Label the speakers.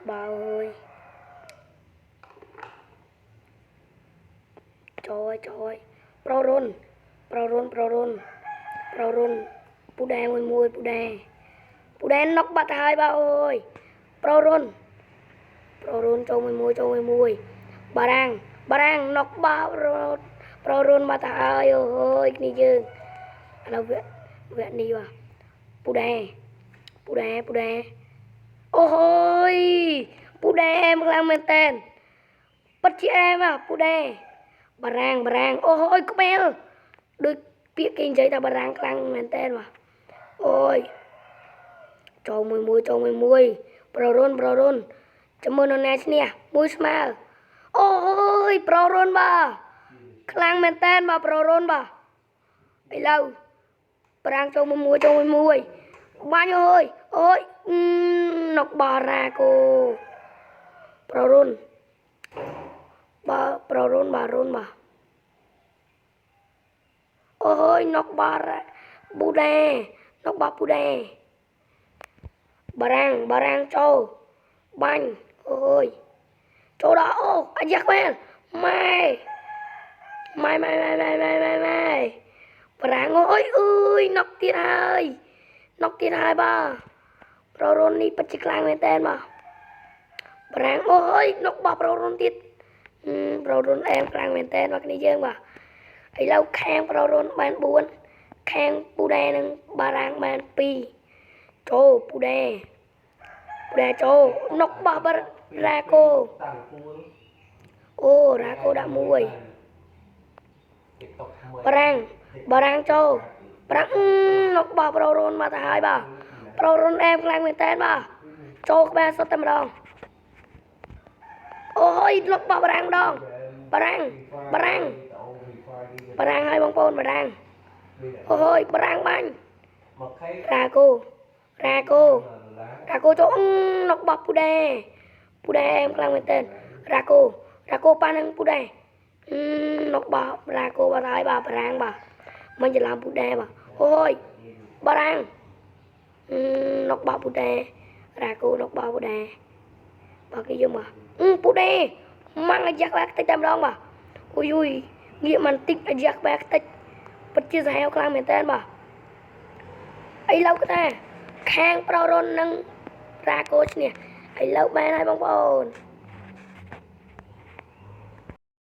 Speaker 1: បើអើយចូលចូលប្រុរុនប្រុរុនប្រុរុនប្រុរុនពូដែមួយមួយពូដែពូដែណុកបាត់ទៅហើយបើអើយប្រុរុនប្រុរុនចូលមួយមួយចូលមួយមួយបារាំងបារាំងណុកបារត់ប្រុរុនបាត់ទៅហើយអូយគ្នាយើងឥឡូវវគ្គវគ្គនេះបាទពូដែពូដែពូដែអូហូយពូដែអែមខ្លាំងមែនតើពិតជាអែមពូដែបារាំងបារាំងអូហូយក្បែលដូចពាក្យគេនិយាយថាបារាំងខ្លាំងមែនតើបាទអូយចូលមួយមួយចូលមួយមួយប្ររុនប្ររុនចាំមើលនរណាឈ្នះមួយស្មើអូយប្ររុនបាទខ្លាំងមែនតើបាទប្ររុនបាទឥឡូវប្រាំងចូលមួយមួយចូលមួយមួយបាញ់អូយអូយណុកបារ៉ាកូប្ររុនបាទប្ររុនបាទរុនបាទអូយណុកបារ៉ាប៊ូដេណុកបាពូដេបារាំងបារាំងចូលបាញ់អូយចូលដល់អូអាយ៉ាក្បែលម៉ែម៉ែម៉ែម៉ែម៉ែម៉ែម៉ែម៉ែបារាំងអូយអើយណុកទៀតហើយណុកទៀតហើយបាទប្រុរុននេះពិតជាខ្លាំងមែនតើបាទបារាំងអូយណុកបោះប្រុរុនទៀតប្រុរុនអែមខ្លាំងមែនតើបាទគ្នាយើងបាទឥឡូវខាងប្រុរុនបាន4ខាងពូដែនិងបារាំងបាន2ចូលពូដែពូដែចូលណុកបោះបារ៉ាកូអូរ៉ាកូដាក់មួយបារាំងបារាំងចូលបារាំងណុកបោះប្រុរុនមកទៅហើយបាទប្រុរុនអែមខ្លាំងមែនតើបាទចូលក្បែរសុទ្ធតែម្ដងអូយលុកបោះបារាំងម្ដងបារាំងបារាំងបារាំងហើយបងប្អូនបារាំងអូយបារាំងបាញ់រ៉ាកូរ៉ាកូរ៉ាកូចូលណុកបោះពូដែពូដែអែមខ្លាំងមែនតើរ៉ាកូរ៉ាកូប៉ានឹងពូដែណុកបោះរ៉ាកូបាត់ហើយបាទបារាំងបាទមិនច្រឡំពូដែបាទអូយបារាំងណុកបោះពូដែរ៉ាកូណុកបោះពូដែបាទគេយកមកពូដែម៉ាំងអាយ៉ាក់បាក់តិចតែម្ដងបាទអ៊ុយអ៊ុយងាកមិនតិចអាយ៉ាក់បាក់តិចពិតជាសាហាវខ្លាំងមែនតើបាទឥឡូវគឺថាខាងប្រុរុននិងរ៉ាកូឈ្នះឥឡូវបានហើយបងប្អូន។